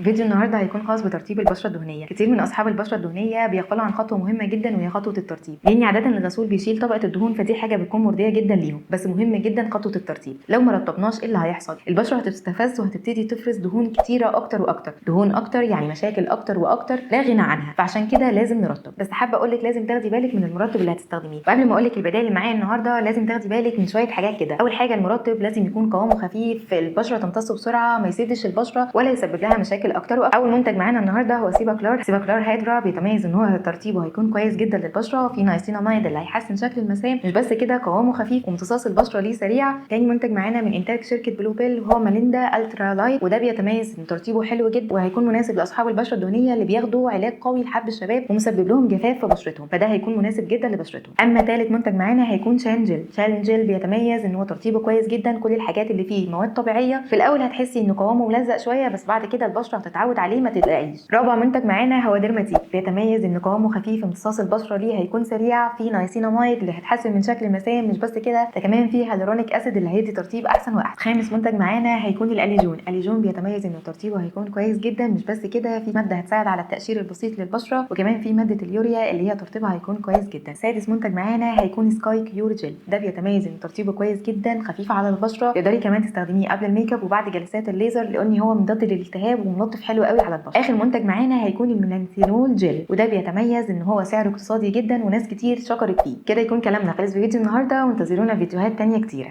فيديو النهارده هيكون خاص بترطيب البشرة الدهنية. كتير من اصحاب البشرة الدهنية بيغفلوا عن خطوة مهمة جدا وهي خطوة الترطيب، لان عادة الغسول بيشيل طبقه الدهون، فدي حاجة بتكون مرضية جدا ليهم، بس مهم جدا خطوة الترطيب. لو ما رطبناش ايه اللي هيحصل؟ البشرة هتستفز وهتبتدي تفرز دهون كتيرة اكتر واكتر، دهون اكتر يعني مشاكل اكتر واكتر لا غنى عنها، فعشان كده لازم نرطب. بس حابة اقول لك لازم تاخدي بالك من المرطب اللي هتستخدميه. وقبل ما اقول لك البدائل اللي معايا النهارده لازم تاخدي بالك من شوية حاجات كده. اول حاجة المرطب لازم يكون قوامه خفيف، البشرة تمتصه بسرعة، ما يسدش البشرة ولا يسبب لها مشاكل اكتر. اول منتج معانا النهارده هو سيباكلار. سيباكلار هيدرا بيتميز ان هو ترطيبه هيكون كويس جدا للبشره، في نايسيناميد اللي هيحسن شكل المسام، مش بس كده قوامه خفيف وامتصاص البشرة ليه سريع. تاني منتج معانا من انتاج شركة بلو بيل وهو ماليندا الترا لايت، وده بيتميز ان ترطيبه حلو جدا وهيكون مناسب لاصحاب البشرة الدهنية اللي بياخدوا علاج قوي لحب الشباب ومسبب لهم جفاف في بشرتهم، فده هيكون مناسب جدا لبشرتهم. اما ثالث منتج معانا هيكون شانجل. شانجل بيتميز ان هو ترطيبه كويس جدا، كل الحاجات اللي فيه مواد طبيعية. في الاول هتحسي ان قوامه ملزق شوية، بس بعد كده البشرة هتتعود عليه ما تقلقيش. رابع منتج معانا هو ديرماتيك، بيتميز ان قوامه خفيف، امتصاص البشرة ليه هيكون سريع، فيه نايسيناميد اللي هتحسن من شكل المسام، مش بس كده ده كمان فيه hyaluronic acid اللي هيدي ترطيب احسن واحسن. خامس منتج معانا هيكون الاليجون. الاليجون بيتميز ان ترطيبه هيكون كويس جدا، مش بس كده في مادة هتساعد على التقشير البسيط للبشره، وكمان في مادة اليوريا اللي هي ترطيبها هيكون كويس جدا. سادس منتج معانا هيكون سكاي كيور جيل، ده بيتميز ان ترطيبه كويس جدا، خفيف على البشرة، تقدري كمان تستخدميه قبل الميك اب وبعد جلسات الليزر لان هو مضاد للالتهاب وملطف حلو قوي على البشرة. اخر منتج معانا هيكون الميلانثينول جيل، وده بيتميز ان هو سعره اقتصادي جدا وناس كتير شكرت فيه. كده يكون كلامنا خلص في فيديو النهارده، وانتظرونا فيديوهات تانية كتيرة.